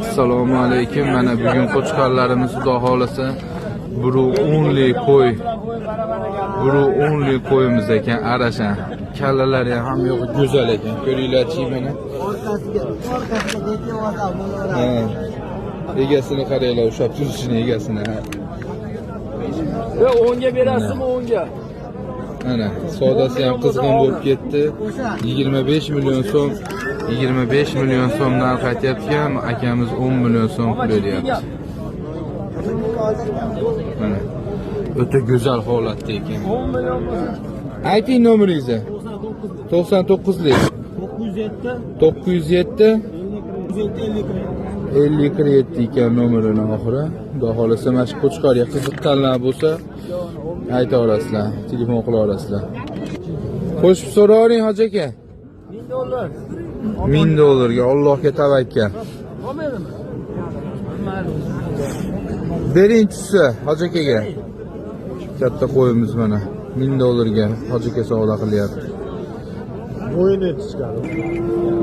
Assalomu alaykum. Mana bugun qo'chqorlarimiz, xudo xolasa, biri 10 lik qo'y. Biri 10 lik qo'yimiz ekan, arashan. Kallalari ham yo'q, go'zal ekan. Ko'ringlarchi mana. Orqasiga, orqasiga ketib olsam bo'laveradi. Ha. Egasini qaranglar, ushlab turishini egasini. Ha. Yo, 10ga berasizmi, 10ga? Mana savdosi ham qizg'in bo'lib ketdi. 25 million so'm, 25 million so'm narx aytyapti, akamiz 10 million so'm pul beryapti. Mana o'ta go'zal holatda ekan. 10 million bo'lsa. Ayting nomeringizni. 99lik. 907. 907. 107 50. 50 47 ekan nomerini oxiri. Xudo xolasa, mana shu qo'chqorga qiziqqanlar bo'lsa, ayta olasizlar, telefon qila olasizlar. Qo'shib so'ravering, hoji aka. 1000 dollar. 1000 dollarga, Allohga tavakkal. Olmaydimi? Bering tushsa hoji akaga. Katta qo'yimiz mana 1000 dollarga hoji aka savdo qilyapti. Bo'yni chiqadi.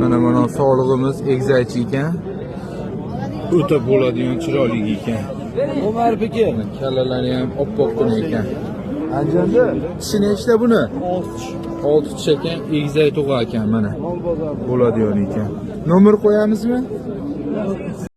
Mana sog'lig'imiz egzakchi ekan. O'ta bo'ladigan chiroyli ekan. Umarbiki. Kallalari ham oppoqqina ekan. Andijonda. Tishi nechta buni? 6 tish. 6 tish ekan, egizak tug'a ekan mana. Mol bozorida. Bo'ladigan ekan. Nomer qo'yamizmi?